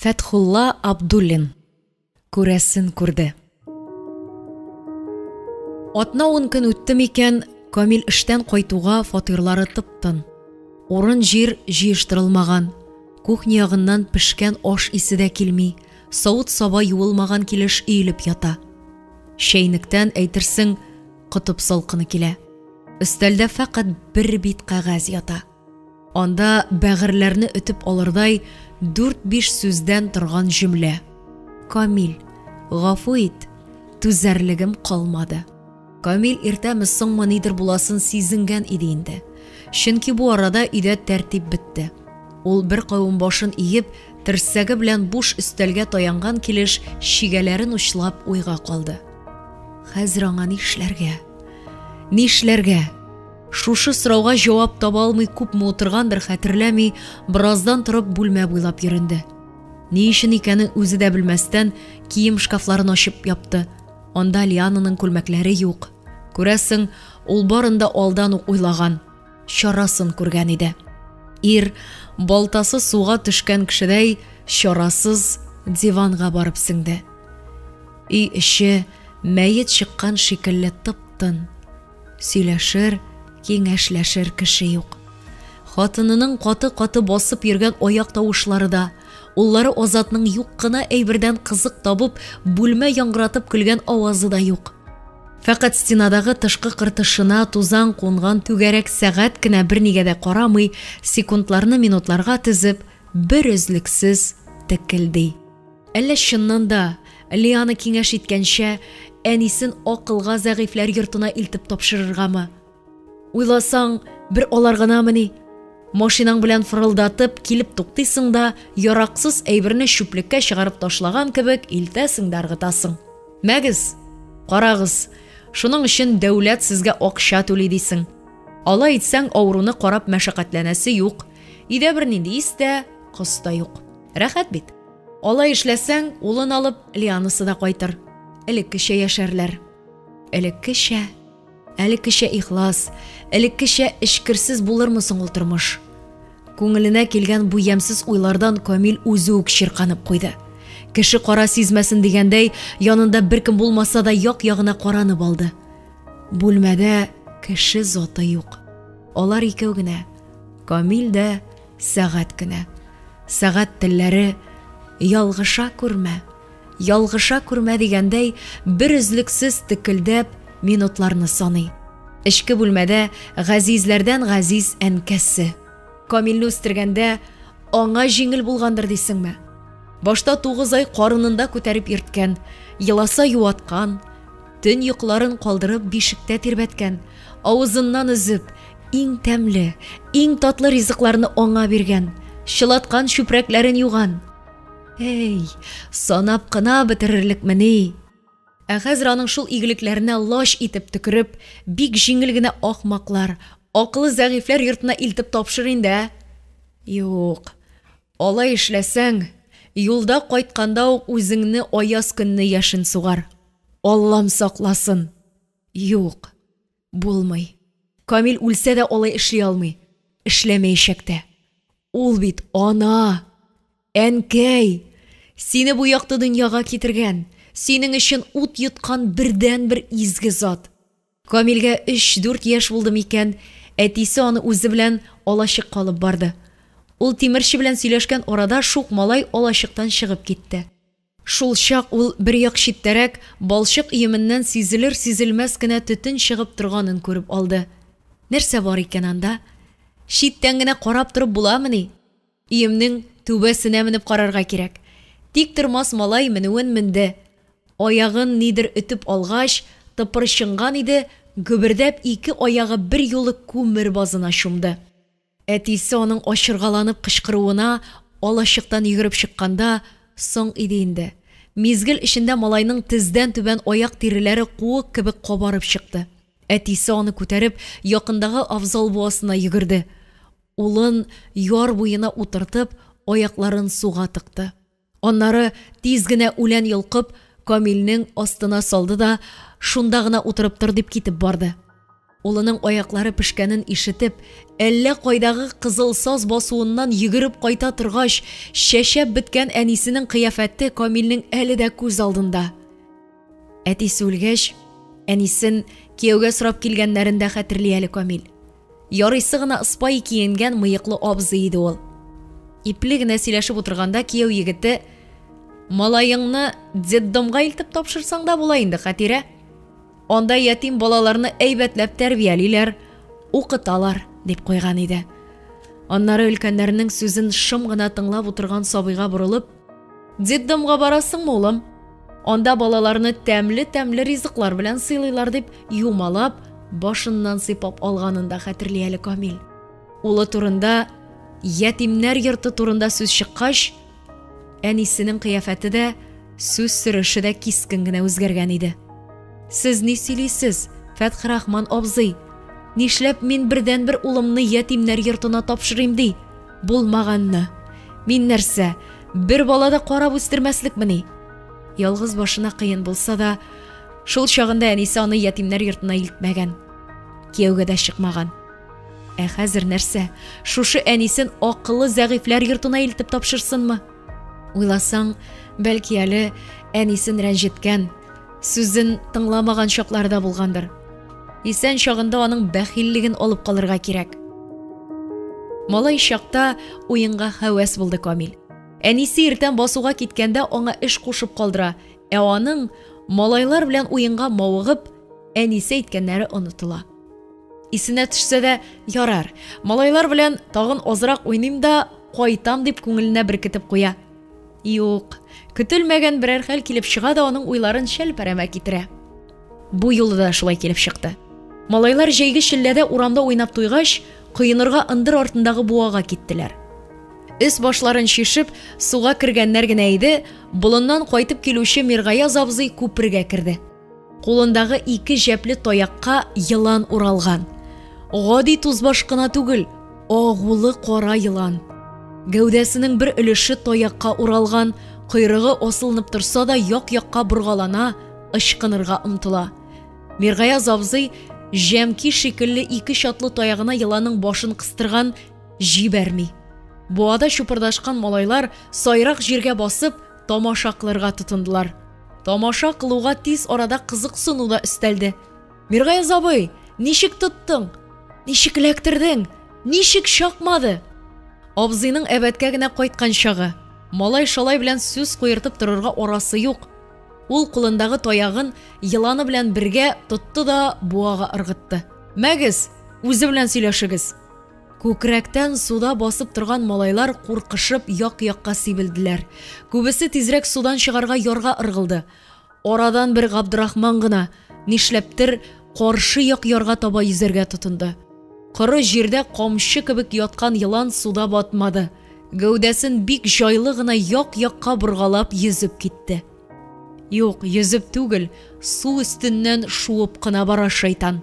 Фәтхулла Абдуллин күрәсен күрде. Атна-ун көн үтте микән, Камил эштән кайтуга фатирлары тып-тын. Урын-җир җыештырылмаган, кухня ягыннан пешкән аш исе дә килми, савыт-саба юылмаган килеш өелеп ята. Чәйнектән, әйтерсең, котып салкыны килә. Өстәлдә фәкать бер бит кәгазь ята. Анда бәгырьләрне өтеп алырдай дүрт-биш сүздән торган җөмлә. Камил, гафу ит, түзәрлегем калмады. Камил иртәме-соңмы нидер буласын сизенгән иде инде. Чөнки бу арада өйдә тәртип бетте. Ул бер кавым башын иеп, терсәге белән буш өстәлгә таянган килеш чигәләрен учлап уйга калды. Хәзер аңа нишләргә? Нишләргә? Шушы сорауга җавап таба алмый күпме утыргандыр, хәтерләми, бераздан торып бүлмә буйлап йөренде. Ни өчен икәнен үзе дә белмәстән, кием шкафларын ачып япты. Анда Лиананың күлмәкләре юк. Күрәсең, ул барын да алдан ук уйлаган, чарасын күргән иде. Ир, балтасы суга төшкән кешедәй, чарасыз диванга барып сеңде. Өй эче мәет чыккан шикелле тып-тын. Сөйләшер, киңәшләшер кеше юк. Хатынының каты-каты басып йөргән аяк тавышлары да, уллары Азатның юк кына әйбердән кызык табып, бүлмә яңгыратып көлгән авазы да юк. Фәкать стенадагы тышкы кыртышына тузан кунган түгәрәк сәгать кенә бернигә дә карамый, секундларны минутларга тезеп, берөзлексез текелди. Әллә чыннан да, Лиана киңәш иткәнчә, әнисен акылга зәгыйфьләр йортына илтеп тапшырыргамы? Уйласаң, бер алар гынамыни? Машинаң белән фырылдатып килеп туктыйсың да, яраксыз әйберне чүплеккә чыгарып ташлаган кебек илтәсең дә ыргытасың. Мәгез, карагыз, шуның өчен дәүләт сезгә акча түли дисең. Алай итсәң, авыруны карап мәшәкатьләнәсе юк. Өйдә бернинди ис тә, кос та юк. Рәхәт бит. Алай эшләсәң, улын алып, Лианасы да кайтыр. Элеккечә яшәрләр. Элеккечә, элеккечә ихлас, элеккечә эчкерсез булырмы соң ул тормыш? Күңеленә килгән бу ямьсез уйлардан Камил үзе үк чирканып куйды. Кеше кара сизмәсен дигәндәй, янында беркем булмаса да як-ягына каранып алды. Бүлмәдә кеше заты юк. Алар икәү генә. Камил дә, Сәгать кенә. Сәгать телләре ялгыша күрмә, ялгыша күрмә дигәндәй, бер өзлексез текелдәп минутларны саный. Эчке бүлмәдә газизләрдән газиз әнкәсе. Камилне үстергәндә аңа җиңел булгандыр дисеңме? Башта 9 ай карынында күтәреп йөрткән, еласа юаткан, Төн йокыларын калдырып бишектә тирбәткән, авызыннан өзеп, иң тәмле, иң татлы ризыкларны аңа биргән, чылаткан чүпрәкләрен юган. Әй, санап кына бетерерлекмени? Ә хәзер аның шул игелекләренә лач итеп төкереп, бик җиңел генә ахмаклар, акылы зәгыйфьләр йортына илтеп тапшыр инде, ә? Юк, алай эшләсәң, юлда кайтканда ук үзеңне аяз көнне яшен сугар. Аллам сакласын! Юк, булмый. Камил үлсә дә алай эшли алмый. Эшләмәячәк тә. Ул бит ана! Әнкәй! Сине бу якты дөньяга китергән, синең өчен ут йоткан бердәнбер изге зат. Камилгә өч-дүрт яшь булды микән, әтисе аны үзе белән алачыкка алып барды. Ул тимерче белән сөйләшкән арада шук малай алачыктан чыгып китте. Шулчак ул бер як читтәрәк балчык өеменнән сизелер-сизелмәс кенә төтен чыгып торганын күреп алды. Нәрсә бар икән анда? Читтән генә карап торып буламыни? Өемнең түбәсенә менеп карарга кирәк. Тиктормас малай менүен менде. Аягын нидер өтеп алгач, тыпырчынган иде, гөбердәп ике аягы берьюлы күмер базына чумды. Әтисе аның ачыргаланып кычкыруына алачыктан йөгереп чыкканда, соң иде инде. Мизгел эчендә малайның тездән түбән аяк тиреләре куык кебек кабарып чыкты. Әтисе аны күтәреп, якындагы Афзал буасына йөгерде. Улын яр буена утыртып, аякларын суга тыкты. Аннары тиз генә үлән йолкып, Камилнең астына салды да, шунда гына утырып тор дип китеп барды. Улының аяклары пешкәнен ишетеп, әллә кайдагы кызыл саз басуыннан йөгереп кайта торгач, чәчәп беткән әнисенең кыяфәте Камилнең әле дә күз алдында. Әтисе үлгәч, әнисен кияүгә сорап килгәннәрен дә хәтерли әле Камил. Ярыйсы гына ыспай киенгән мыеклы абзый иде ул. Ипле генә сөйләшеп утырганда кияү егете Малаеңны детдомга илтеп тапшырсаң да була инде, Хәтирә. Анда ятим балаларны әйбәтләп тәрбиялиләр, укыталар, дип куйган иде. Аннары өлкәннәрнең сүзен шым гына тыңлап утырган сабыйга борылып, Детдомга барасыңмы, улым? Анда балаларны тәмле-тәмле ризыклар белән сыйлыйлар, дип юмалап, башыннан сыйпап алганын да хәтерли әле Камил. Улы турында, ятимнәр йорты турында сүз чыккач, әнисенең кыяфәте дә, сүз сөреше дә кискен генә үзгәргән иде. Сез ни сөйлисез, Фәтхрахман абзый? Нишләп мин бердәнбер улымны ятимнәр йортына тапшырыйм ди? Булмаганны. Мин нәрсә, бер бала да карап үстермәслекмени? Ялгыз башына кыен булса да, шул чагында әнисе аны ятимнәр йортына илтмәгән. Кияүгә дә чыкмаган. Ә хәзер нәрсә, шушы әнисен акыллы зәгыйфьләр йортына илтеп тапшырсынмы? Уйласаң, бәлки әле әнисен рәнҗеткән, сүзен тыңламаган чаклары да булгандыр. Исән чагында аның бәхиллеген алып калырга кирәк. Малай чакта уенга хәвәс булды Камил. Әнисе иртән басуга киткәндә аңа эш кушып калдыра, ә аның малайлар белән уенга мавыгып, әнисе әйткәннәре онытыла. Исенә төшсә дә, ярар, малайлар белән тагын азрак уйныйм да кайтам дип күңеленә беркетеп куя. Юк, көтелмәгән берәр хәл килеп чыга да аның уйларын чәлпәрәмә китерә. Бу юлы да шулай килеп чыкты. Малайлар җәйге челләдә урамда уйнап туйгач, коенырга ындыр артындагы буага киттеләр. Өс башларын чишеп, суга кергәннәр генә иде, болыннан кайтып килүче Миргаяз абзый күпергә керде. Кулындагы ике җәпле таякка елан уралган. Гади тузбаш кына түгел, агулы кара елан. Гәүдәсенең бер өлеше таякка уралган, койрыгы асылынып торса да як-якка боргалана, ычкынырга омтыла. Миргаяз абзый җәмки шикелле ике чатлы таягына еланның башын кыстырган, җибәрми. Буада чупырдашкан малайлар сайрак җиргә басып, тамаша кылырга тотындылар. Тамаша кылуга тиз арада кызыксыну да өстәлде. Миргаяз абый, ничек тоттың? Ничек эләктердең? Ничек чакмады? Абзыйның әбәткә генә кайткан чагы. Малай-шалай белән сүз куертып торырга арасы юк. Ул кулындагы таягын еланы белән бергә тотты да буага ыргытты. Мәгез, үзе белән сөйләшегез. Күкрәктән суда басып торган малайлар куркышып як-якка сибелделәр. Күбесе тизрәк судан чыгарга ярга ыргылды. Арадан бер Габдрахман гына, нишләптер, каршы як ярга таба йөзәргә тотынды. Коры җирдә камчы кебек яткан елан суда батмады. Гәүдәсен бик җайлы гына як-якка боргалап йөзеп китте. Юк, йөзеп түгел, су өстеннән шуып кына бара шайтан.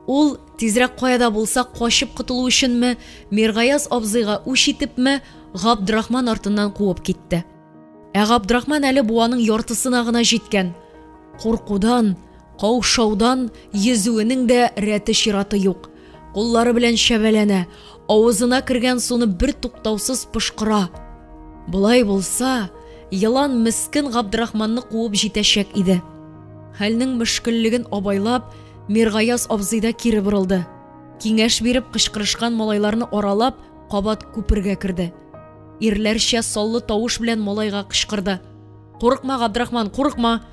Ул, тизрәк кая да булса качып котылу өченме, Миргаяз абзыйга үч итепме, Габдрахман артыннан куып китте. Ә Габдрахман әле буаның яртысына гына җиткән. Куркудан, каушаудан йөзүенең дә рәте-чираты юк. Куллары белән чәбәләнә, авызына кергән суны бертуктаусыз пошкыра. Болай булса, елан мескен Габдрахманны куып җитәчәк иде. Хәлнең мөшкеллеген абайлап, Миргаяз абзый да кире борылды. Киңәш биреп кычкырышкан малайларны аралап, кабат күпергә керде. Ирләрчә саллы тавыш белән малайга кычкырды. Курыкма, Габдрахман, курыкма!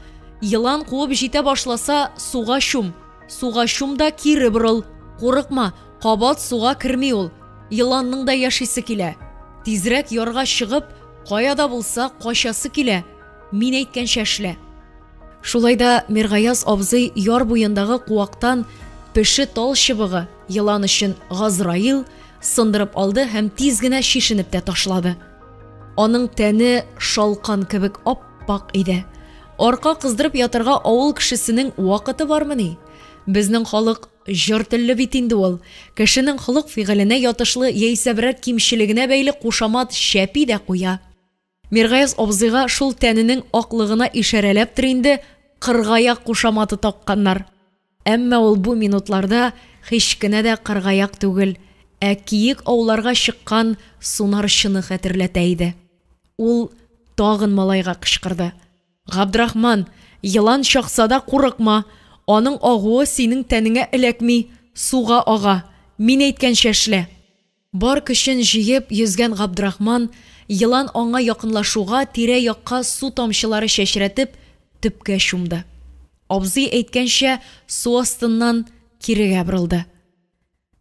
Елан куып җитә башласа, суга чум. Суга чум да кире борыл. Курыкма, кабат суга керми ул. Еланның да яшисе килә. Тизрәк ярга чыгып, кая да булса качасы килә. Мин әйткәнчә эшлә. Шулай да Миргаяз абзый яр буендагы куактан пеше тал чыбыгы, елан өчен Газраил, сындырып алды һәм тиз генә чишенеп тә ташлады. Аның тәне шалкан кебек ап-ак иде. Арка кыздырып ятарга авыл кешесенең вакыты бармыни? Безнең халык җор телле бит инде ул. Кешенең холык-фигыленә ятышлы яисә берәр кимчелегенә бәйле кушамат чәпи дә куя. Миргаяз абзыйга шул тәненең аклыгына ишарәләптер инде, Кыргаяк кушаматы такканнар. Әмма ул бу минутларда һич кенә дә кыргаяк түгел, ә киек ауларга чыккан сунарчыны хәтерләтә иде. Ул тагын малайга кычкырды. Габдрахман, елан чакса да курыкма, аның агуы синең тәнеңә эләкми, суга ага. Мин әйткәнчә эшлә. Бар көчен җыеп йөзгән Габдрахман, елан аңа якынлашуга, тирә-якка су тамчылары чәчрәтеп, төпкә чумды. Абзый әйткәнчә, су астыннан кирегә борылды.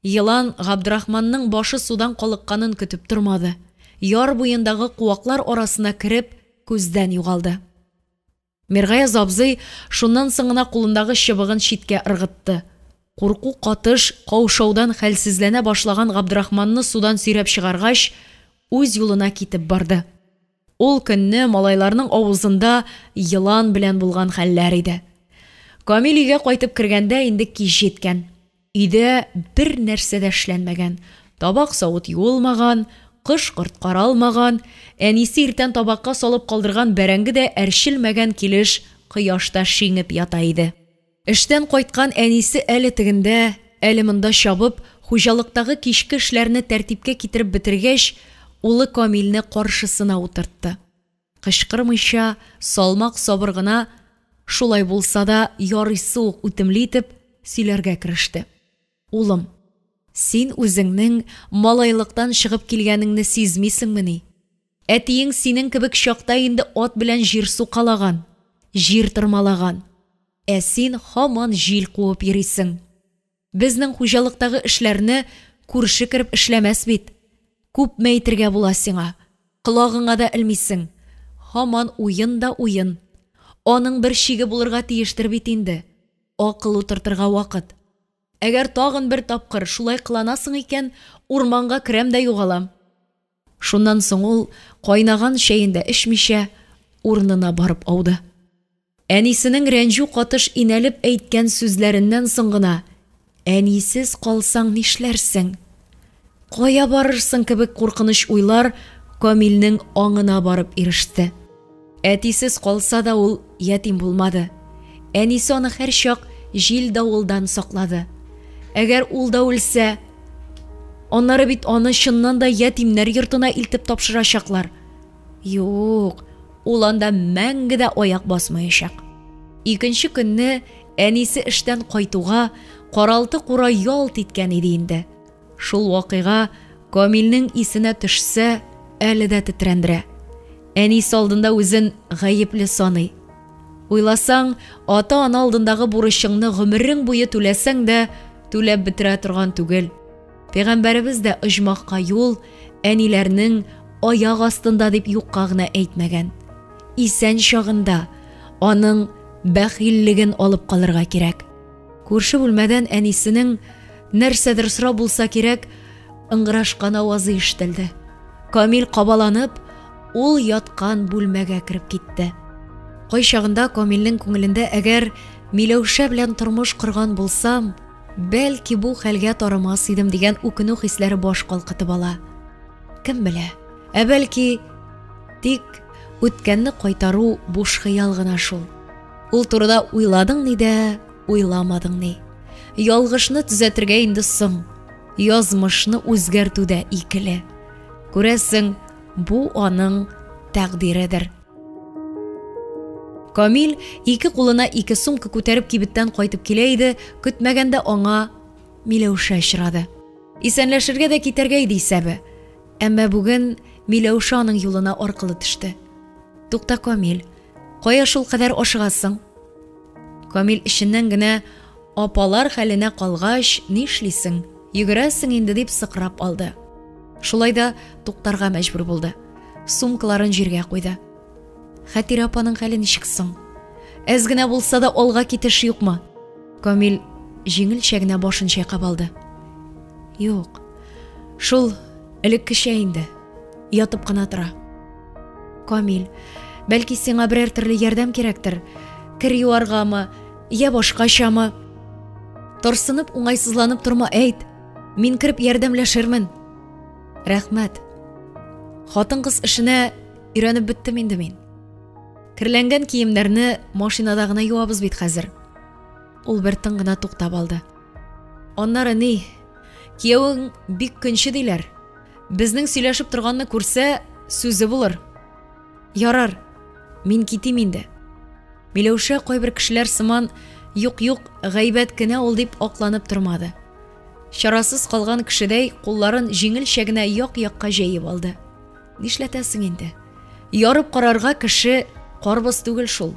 Елан Габдрахманның башы судан калыкканын көтеп тормады, яр буендагы куаклар арасына кереп, күздән югалды. Миргаяз абзый шуннан соң гына кулындагы чыбыгын читкә ыргытты. Курку катыш каушаудан хәлсезләнә башлаган Габдрахманны судан сөйрәп чыгаргач, үз юлына китеп барды. Ул көнне малайларның авызында елан белән булган хәлләр иде. Камил өйгә кайтып кергәндә инде кич җиткән. Өйдә бер нәрсә дә эшләнмәгән, табак-савыт юылмаган, кош-корт каралмаган, әнисе иртән табакка салып калдырган бәрәңге дә әрчелмәгән килеш кояшта шиңеп ята иде. Эштән кайткан әнисе әле тегендә, әле монда чабып, хуҗалыктагы кичке эшләрне тәртипкә китереп бетергәч, улы Камилне каршысына утыртты. Кычкырмыйча, салмак-сабыр гына, шулай булса да ярыйсы ук үтемле итеп сөйләргә кереште. Улым, син үзеңнең малайлыктан чыгып килгәнеңне сизмисеңмени? Әтиең синең кебек чакта инде ат белән җир сукалаган, җир тырмалаган. Ә син һаман җил куып йөрисең. Безнең хуҗалыктагы эшләрне күрше кереп эшләмәс бит. Күпме әйтергә була сиңа? Колагыңа да элмисең. Һаман уен да уен. Аның бер чиге булырга тиештер бит инде. Акыл утыртырга вакыт. Әгәр тагын бер тапкыр шулай кыланасың икән, урманга керәм дә югалам. Шуннан соң ул, кайнаган чәен дә эчмичә, урынына барып ауды. Әнисенең рәнҗү катыш инәлеп әйткән сүзләреннән соң гына, Әнисез калсаң нишләрсең? Кая барырсың кебек куркыныч уйлар Камилнең аңына барып иреште. Әтисез калса да ул ятим булмады. Әнисе аны һәрчак җил-давылдан саклады. Әгәр ул да үлсә, аннары бит аны чыннан да ятимнәр йортына илтеп тапшырачаклар. Юк, ул анда мәңге дә аяк басмаячак. Икенче көнне әнисе эштән кайтуга, каралты-кура ялт иткән иде инде. Шул вакыйга Камилнең исенә төшсә, әле дә тетрәндерә. Әнисе алдында үзен гаепле саный. Уйласаң, ата-ана алдындагы бурычыңны гомерең буе түләсәң дә, түләп бетерә торган түгел. Пәйгамбәребез дә оҗмахка юл әниләрнең аяк астында дип юкка гына әйтмәгән. Исән чагында аның бәхиллеген алып калырга кирәк. Күрше бүлмәдән әнисенең нәрсәдер сорап булса кирәк, ыңгырашкан авазы ишетелде. Камил кабаланып, ул яткан бүлмәгә кереп китте. Кайчагында Камилнең күңелендә әгәр Миләүшә белән тормыш корган булсам, бәлки бу хәлгә тарымас идем дигән үкенү хисләре баш калкытып ала. Кем белә? Ә бәлки тик үткәнне кайтару буш хыял гына шул. Ул турыда уйладың ни дә, уйламадың ни. Ялгышны төзәтергә инде соң. Язмышны үзгәртү дә икеле. Күрәсең, бу аның тәкъдиредер. Камил ике кулына ике сумка күтәреп кибеттән кайтып килә иде, көтмәгәндә аңа Миләүшә очрады. Исәнләшергә дә китәргә иде исәбе. Әмма бүген Миләүшә аның юлына аркылы төште. Тукта, Камил, кая шул кадәр ашыгасың? Камил эченнән генә апалар хәленә калгач, нишлисең, йөгерәсең инде дип сыкрап алды. Шулай да туктарга мәҗбүр булды. Сумкаларын җиргә куйды. Хәтирә апаның хәле ничек соң? Әз генә булса да алга китеш юкмы? Камил җиңелчә генә башын чайкап алды. Юк. Шул элеккечә инде. Ятып кына тора. Камил, бәлки сиңа берәр төрле ярдәм кирәктер? Кер юаргамы, я башкачамы? Торсынып, уңайсызланып торма, әйт. Мин кереп ярдәмләшермен. Рәхмәт. Хатын-кыз эшенә өйрәнеп беттем инде мин. Керләнгән киемнәрне машинада гына юабыз бит хәзер. Ул бер тын гына туктап алды. Аннары ни, киявең бик көнче диләр. Безнең сөйләшеп торганны күрсә, сүзе булыр. Ярар, мин китим инде. Миләүшә кайбер кешеләр сыман юк-юк, гайбәт кенә ул дип акланып тормады. Чарасыз калган кешедәй кулларын җиңелчә генә як-якка җәеп алды. Нишләтәсең инде? Ярып карарга кеше карбыз түгел шул.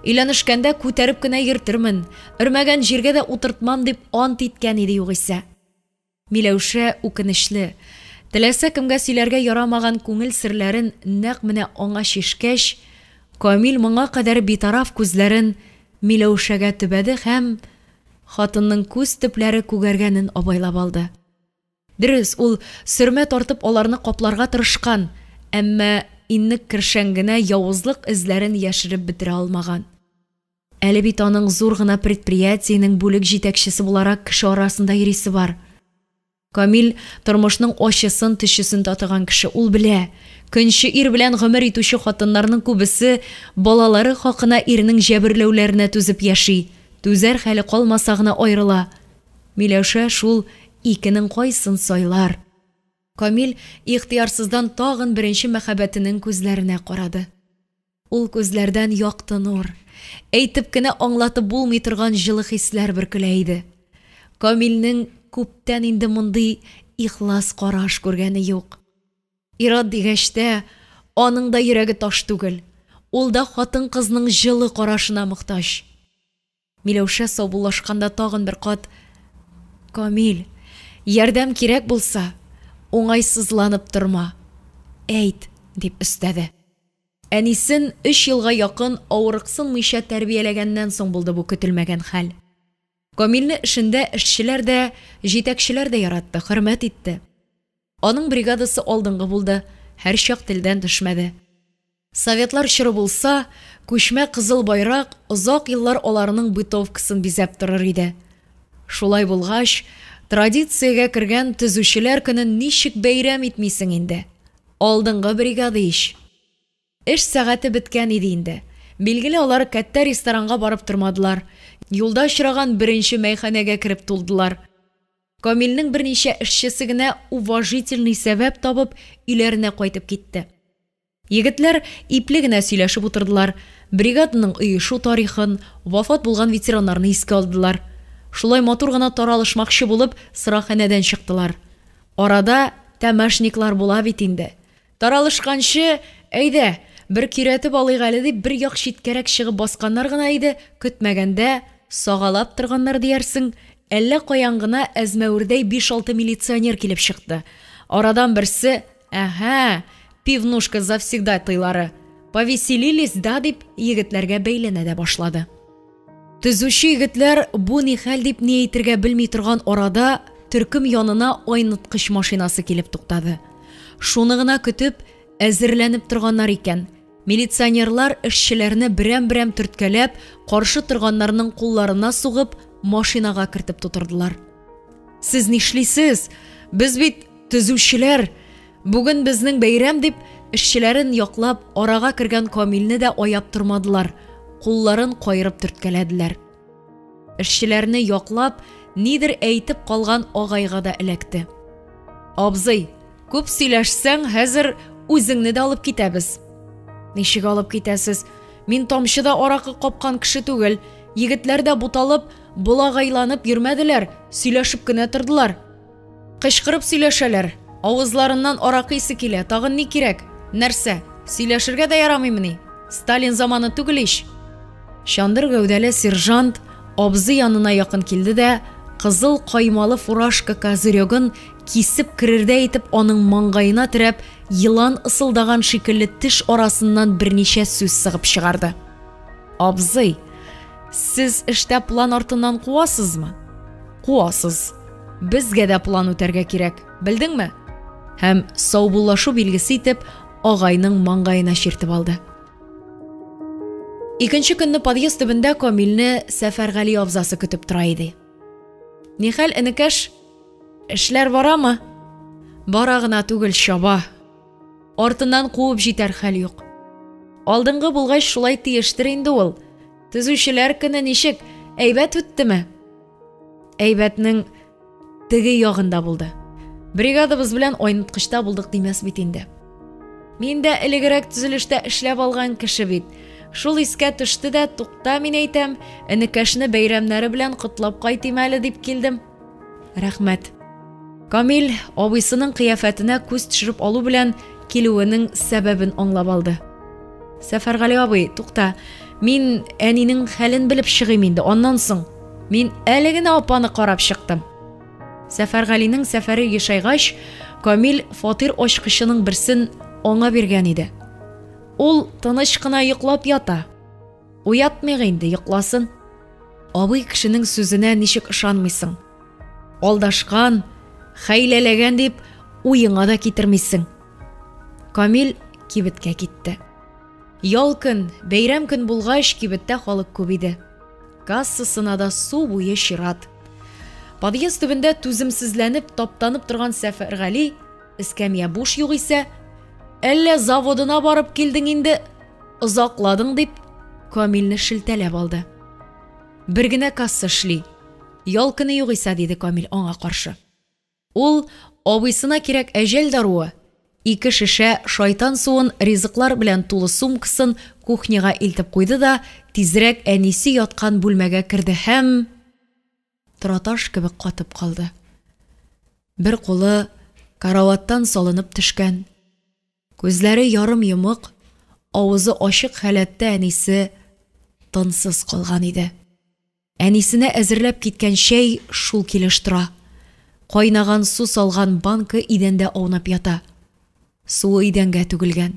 Өйләнешкәндә күтәреп кенә йөртермен, өрмәгән җиргә дә утыртмам дип ант иткән иде югыйсә. Миләүшә үкенечле, теләсә кемгә сөйләргә ярамаган күңел серләрен нәкъ менә аңа чишкәч, Камил моңа кадәр битараф күзләрен Миләүшәгә төбәде һәм хатынның күз төпләре күгәргәнен абайлап алды. Дөрес, ул сөрмә тартып аларны капларга тырышкан, әмма иннек-кершән генә явызлык эзләрен яшереп бетерә алмаган. Әле бит аның зур гына предприятиенең бүлек җитәкчесе буларак кеше арасында йөрисе бар. Камил, тормышның ачысын-төчесен татыган кеше, ул белә, көнче ир белән гомер итүче хатыннарның күбесе балалары хакына иренең җәберләүләренә түзеп яши, түзәр хәле калмаса гына аерыла. Миләүшә шул икенең кайсын сайлар? Камил ихтыярсыздан тагын беренче мәхәббәтенең күзләренә карады. Ул күзләрдән якты нур, әйтеп кенә аңлатып булмый торган җылы хисләр бөркелә иде. Камилнең күптән инде мондый ихлас караш күргәне юк. Ир-ат дигәч тә, аның да йөрәге таш түгел, ул да хатын-кызның җылы карашына мохтаҗ. Миләүшә саубуллашканда тагын бер кат, Камил, ярдәм кирәк булса, уңайсызланып торма, әйт, дип өстәде. Әнисен өч елга якын авырыксынмыйча тәрбияләгәннән соң булды бу көтелмәгән хәл. Камилне эшендә эшчеләр дә, җитәкчеләр дә яратты, хөрмәт итте. Аның бригадасы алдынгы булды, һәрчак телдән төшмәде. Советлар чоры булса, күчмә Кызыл Байрак озак еллар аларның бытовкасын бизәп торыр иде. Шулай булгач, традициягә кергән Төзүчеләр көнен ничек бәйрәм итмисең инде? Алдынгы бригада ич! Эш сәгате беткән иде инде. Билгеле, алар кәттә ресторанга барып тормадылар. Юлда очраган беренче мәйханәгә кереп тулдылар. Камилнең берничә эшчесе генә уважительный сәбәп табып, өйләренә кайтып китте. Егетләр ипле генә сөйләшеп утырдылар, бригаданың оешу тарихын, вафат булган ветераннарны искә алдылар. Шулай матур гына таралышмакчы булып, сыраханәдән чыктылар. Арада тәмәшниклар була бит инде. Таралышканчы, әйдә, бер көйрәтеп алыйк әле дип, бер як читкәрәк чыгып басканнар гына иде, көтмәгәндә, сагалап торганнар диярсең, әллә каян гына әзмәвердәй биш-алты милиционер килеп чыкты. Арадан берсе, Әһә, пивнушка завсегдатыйлары, повеселились, да, дип, егетләргә бәйләнә дә башлады. Төзүче егетләр бу ни хәл дип ни әйтергә белми торган арада төркем янына айныткыч машинасы килеп туктады. Шуны гына көтеп, әзерләнеп торганнар икән. Милиционерлар эшчеләрне берәм-берәм төрткәләп, каршы торганнарның кулларына сугып, машинага кертеп тутырдылар. Сез нишлисез? Без бит төзүчеләр! Бүген безнең бәйрәм, дип, эшчеләрен яклап, арага кергән Камилне дә аяп тормадылар, кулларын каерып төрткәләделәр. Эшчеләрне яклап, нидер әйтеп калган агайга да эләкте. Абзый, күп сөйләшсәң, хәзер үзеңне дә алып китәбез. Ничек алып китәсез? Мин тамчы да аракы капкан кеше түгел. Егетләр дә буталып, болагайланып йөрмәделәр, сөйләшеп кенә тордылар. Кычкырып сөйләшәләр, авызларыннан аракы исе килә, тагын ни кирәк? Нәрсә, сөйләшергә дә ярамыймыни? Сталин заманы түгел ич! Чандыр гәүдәле сержант абзый янына якын килде дә, кызыл каймалы фуражка козырегын кисеп керердәй итеп аның маңгаена терәп, елан ысылдаган шикелле теш арасыннан берничә сүз сыгып чыгарды. Абзый, сез эштә план артыннан куасызмы? Куасыз. Безгә дә план үтәргә кирәк, белдеңме? Һәм саубуллашу билгесе итеп агайның маңгаена чиртеп алды. Икенче көнне подъезд төбендә Камилне Сәфәргали абзасы көтеп тора иде. Нихәл, энекәш? Эшләр барамы? Бара гына түгел, чаба. Артыннан куып җитәр хәл юк. Алдынгы булгач шулай тиештер инде ул. Төзүчеләр көне ничек? Әйбәт үттеме? Әйбәтнең теге ягында булды. Бригадабыз белән айныткычта булдык димәс бит инде. Мин дә элегрәк төзелештә эшләп алган кеше бит. Шул искә төште дә, тукта, мин әйтәм, энекәшне бәйрәмнәре белән котлап кайтыйм әле дип килдем. Рәхмәт. Камил абыйсының кыяфәтенә күз төшереп алу белән килүенең сәбәбен аңлап алды. Сәфәргали абый, тукта, мин әнинең хәлен белеп чыгыйм инде, аннан соң. Мин әле генә апаны карап чыктым. Сәфәргалинең сәфәре ешайгач, Камил фатир ачкычының берсен аңа биргән иде. Ул тыныч кына йоклап ята. Уятмыйк инде, йокласын. Абый кешенең сүзенә ничек ышанмыйсың? Алдашкан, хәйләләгән дип уеңа да китермисең. Камил кибеткә китте. Ял көн, бәйрәм көн булгач, кибеттә халык күп иде. Кассасына да су буе чират. Подъезд төбендә түземсезләнеп, таптанып торган Сәфәргали, эскәмия буш югыйсә, әллә заводына барып килдең инде, озакладың дип, Камилне шелтәләп алды. Бер генә касса эшли. Ял көне югыйсә, диде Камил аңа каршы. Ул абыйсына кирәк әҗәл даруы, ике шешә шайтан суын, ризыклар белән тулы сумкасын кухняга илтеп куйды да тизрәк әнисе яткан бүлмәгә керде һәм. Тораташ кебек катып калды. Бер кулы караваттан салынып төшкән, күзләре ярым йомык, авызы ачык халәттә әнисе тынсыз калган иде. Әнисенә әзерләп киткән чәй шул килеш тора. Кайнаган су салган банка идәндә аунап ята. Суы идәнгә түгелгән.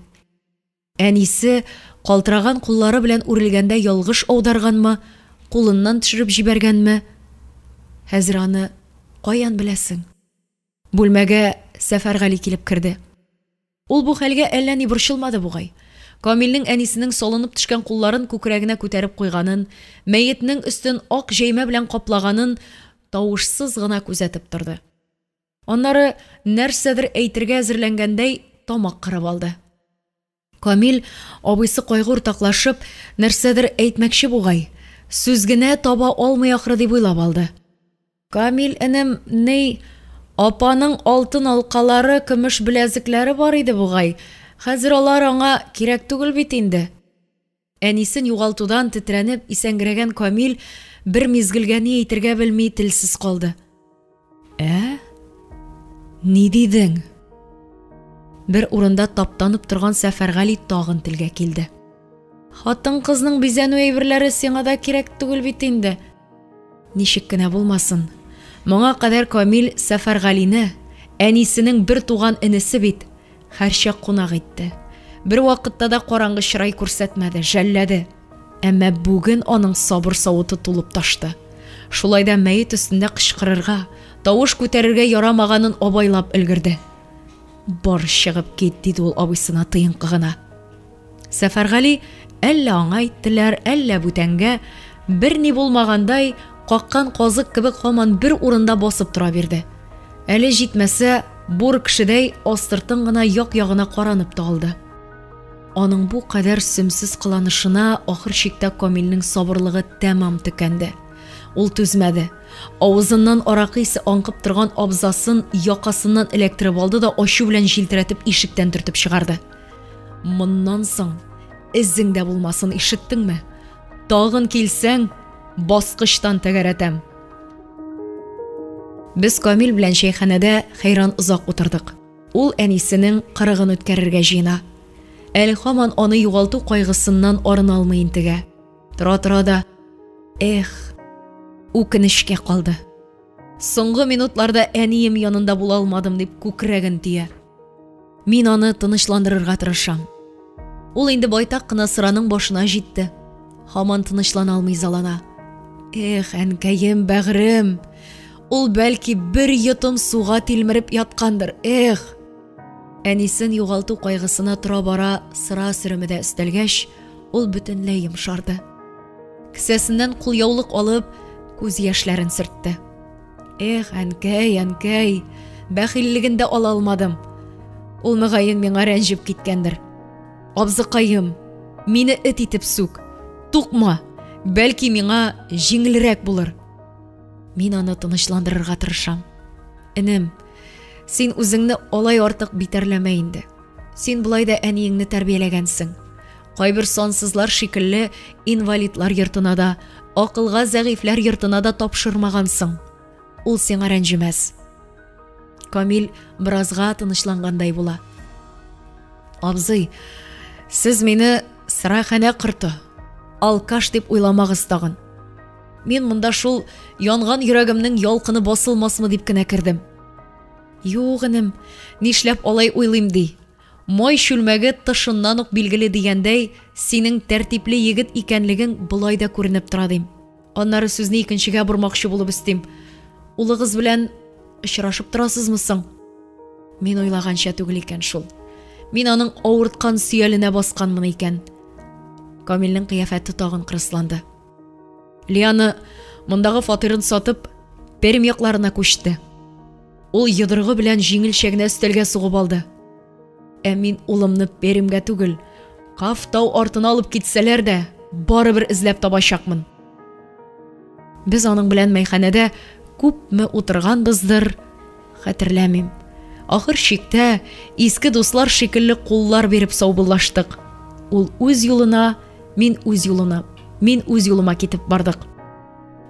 Әнисе калтыраган куллары белән үрелгәндә ялгыш аударганмы, кулыннан төшереп җибәргәнме? Хәзер аны каян беләсең? Бүлмәгә Сәфәргали килеп керде. Ул бу хәлгә әллә ни борчылмады бугай. Камилнең әнисенең салынып төшкән кулларын күкрәгенә күтәреп куйганын, мәетнең өстен ак җәймә белән каплаганын тавышсыз гына күзәтеп торды. Аннары, нәрсәдер әйтергә әзерләнгәндәй, тамак кырып алды. Камил, абыйсы кайгы уртаклашып, нәрсәдер әйтмәкче бугай, сүз генә таба алмый ахры дип уйлап алды. Камил энем, ни, апаның алтын алкалары, көмеш беләзекләре бар иде бугай, хәзер алар аңа кирәк түгел бит инде. Әнисен югалтудан тетрәнеп исәнгерәгән Камил бер мизгелгә ни әйтергә белми телсез калды. Ә? Ни дидең? Бер урында таптанып торган Сәфәргали тагын телгә килде. Хатын-кызның бизәнү әйберләре сиңа да кирәк түгел бит инде. Ничек кенә булмасын, моңа кадәр Камил Сәфәргалине, әнисенең бертуган энесе бит, һәрчак кунак итте. Бервакытта да караңгы чырай күрсәтмәде, жәлләде. Әмма бүген аның сабыр савыты тулып ташты. Шулай да мәет өстендә кычкырырга, тавыш күтәрергә ярамаганын абайлап өлгерде. Бар чыгып кит, диде ул абыйсына тыенкы гына. Сәфәргали, әллә аңа әйттеләр, әллә бүтәнгә, берни булмагандай, каккан казык кебек һаман бер урында басып тора бирде. Әле җитмәсә, бур кешедәй астыртын гына як-ягына каранып та алды. Аның бу кадәр сөмсез кыланышына ахыр чиктә Камилнең сабырлыгы тәмам төкәнде. Ул түзмәде. Авызыннан аракы исе аңкып торган абзасын якасыннан эләктереп алды да ачу белән җилтерәтеп ишектән төртеп чыгарды. Моннан соң эзең дә булмасын, ишеттеңме? Тагын килсәң, баскычтан тәгәрәтәм. Без Камил белән чәйханәдә хәйран озак утырдык. Ул әнисенең кырыгын үткәрергә җыена. Әле һаман аны югалту кайгысыннан арына алмый интегә. Тора-тора да, эх, үкенечкә калды. Соңгы минутларда әнием янында була алмадым дип күкрәген тия. Мин аны тынычландырырга тырышам. Ул инде байтак кына сыраның башына җитте. Һаман тынычлана алмый изалана. Эх, әнкәем, бәгърем! Ул бәлки бер йотым суга тилмереп яткандыр. Эх! Әнисен югалту кайгысына тора-бара сыра сөреме дә өстәлгәч, ул бөтенләй йомшарды. Кесәсеннән кулъяулык алып, күз яшьләрен сөртте. Эх, әнкәй, әнкәй, бәхиллеген дә ала алмадым. Ул мөгаен миңа рәнҗеп киткәндер. Абзыкаем, мине эт итеп сүк. Тукма. Бәлки миңа җиңелрәк булыр. Мин аны тынычландырырга тырышам. Энем, син үзеңне алай артык битәрләмә инде. Син болай да әниеңне тәрбияләгәнсең. Кайбер сансызлар шикелле инвалидлар йортына да, акылга зәгыйфьләр йортына да тапшырмагансың. Ул сиңа рәнҗемәс. Камил беразга тынычлангандай була. Абзый, сез мине сыраханә корты, алкаш дип уйламагыз тагын. Мин монда шул янган йөрәгемнең ялкыны басылмасмы дип кенә кердем. Юк, энем, нишләп алай уйлыйм ди. Май чүлмәге тышыннан ук билгеле дигәндәй, синең тәртипле егет икәнлегең болай да күренеп тора дим. Аннары сүзне икенчегә бормакчы булып өстим. Улыгыз белән очрашып торасызмы соң? Мин уйлаганча түгел икән шул. Мин аның авырткан сөяленә басканмын икән. Камилнең кыяфәте тагын кырысланды. Лиана мондагы фатирын сатып, Пермь якларына күчте. Ул йодрыгы белән җиңелчә генә өстәлгә сугып алды. Ә мин улымны Пермьгә түгел, Каф тау артына алып китсәләр дә, барыбер эзләп табачакмын. Без аның белән мәйханәдә күпме утырганбыздыр, хәтерләмим. Ахыр чиктә, иске дуслар шикелле куллар биреп саубуллаштык. Ул үз юлына, мин үз юлына, мин үз юлыма китеп бардык.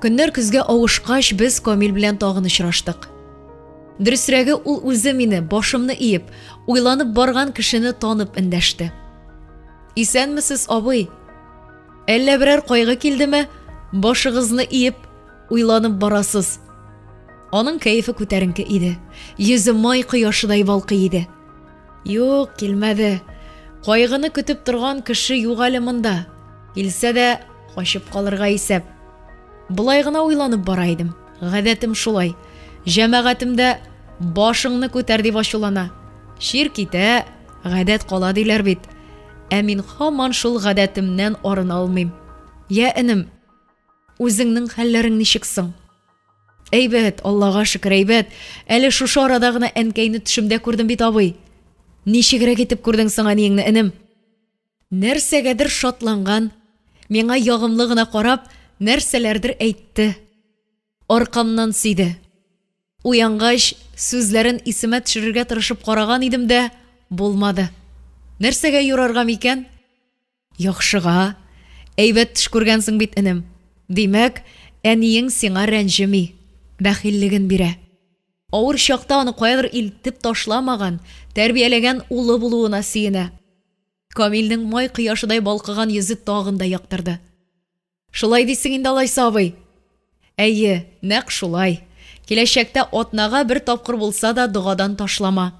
Көннәр көзгә авышкач, без Камил белән тагын очраштык. Дөресрәге, ул үзе мине, башымны иеп, уйланып барган кешене танып эндәште. Исәнмесез, абый! Әллә берәр кайгы килдеме, башыгызны иеп, уйланып барасыз? Аның кәефе күтәренке иде, йөзе май кояшыдай балкый иде. Юк, килмәде. Кайгыны көтеп торган кеше юк әле монда. Килсә дә, качып калырга исәп. Болай гына уйланып бара идем. Гадәтем шулай. Җәмәгатем дә башыңны күтәр дип ачулана. Чир китә, гадәт кала диләр бит. Ә мин һаман шул гадәтемнән арына алмыйм. Йә, энем, үзеңнең хәлләрең ничек соң? Әйбәт, Аллага шөкер, әйбәт. Әле шушы арада гына әнкәйне төшемдә күрдем бит, абый. Ничегрәк итеп күрдең соң әниеңне, энем? Нәрсәгәдер шатланган, миңа ягымлы гына карап, нәрсәләрдер әйтте. Аркамнан сөйде. Уянгач, сүзләрен исемә төшерергә тырышып караган идем дә, булмады. Нәрсәгә юрарга микән? Яхшыга. Әйбәт төш күргәнсең бит, энем. Димәк, әниең сиңа рәнҗеми, бәхиллеген бирә. Авыр чакта аны каядыр илтеп ташламаган, тәрбияләгән улы булуына сөенә. Камилнең май кояшыдай балкыган йөзе тагын да яктырды. Шулай дисең инде алайса, абый? Әйе, нәкъ шулай. Киләчәктә атнага бер тапкыр булса да догадан ташлама.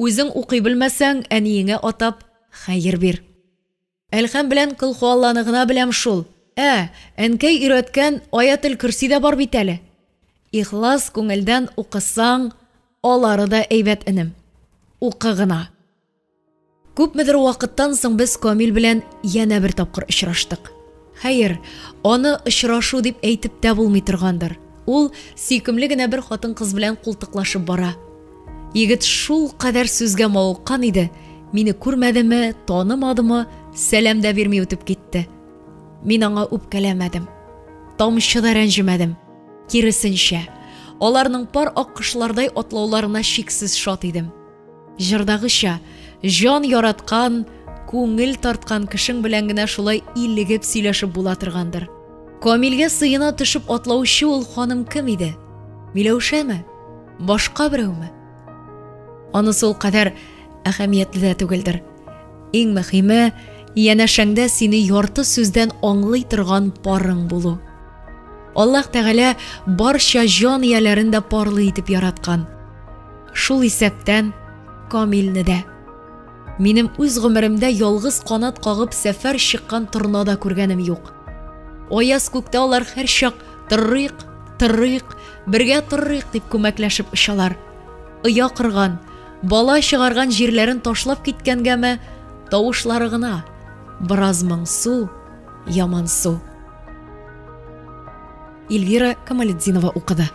Үзең укый белмәсәң, әниеңә атап, хәер бир. Әлхәм белән Колхуалланы гына беләм шул. Ә, әнкәй өйрәткән Аятел-Көрси дә бар бит әле. Ихлас күңелдән укысаң, алары да әйбәт, энем. Укы гына. Күпмедер вакыттан соң без Камил белән янә бер тапкыр очраштык. Хәер, аны очрашу дип әйтеп тә булмый торгандыр. Ул сөйкемле генә бер хатын-кыз белән култыклашып бара. Егет шулкадәр сүзгә мавыккан иде, мине күрмәдеме, танымадымы, сәлам дә бирми үтеп китте. Мин аңа үпкәләмәдем. Тамчы да рәнҗемәдем. Киресенчә, аларның пар аккошлардай атлауларына чиксез шат идем. Җырдагыча, җан яраткан, күңел тарткан кешең белән генә шулай илегеп сөйләшеп була торгандыр. Камилгә сыена төшеп атлаучы ул ханым кем иде? Миләүшәме? Башка берәүме? Анысы ул кадәр әһәмиятле дә түгелдер. Иң мөһиме, янәшәңдә сине ярты сүздән аңлый торган парың булу. Аллаһ Тәгалә барча җан ияләрен дә парлы итеп яраткан. Шул исәптән Камилне дә. Минем үз гомеремдә ялгыз канат кагып сәфәр чыккан торна да күргәнем юк. Аяз күктә алар һәрчак торыйк, торыйк, бергә торыйк дип күмәкләшеп очалар. Оя корган, бала чыгарган җирләрен ташлап киткәнгәме, тавышлары гына бераз моңсу, ямансу. Эльвира Камалетдинова укыды.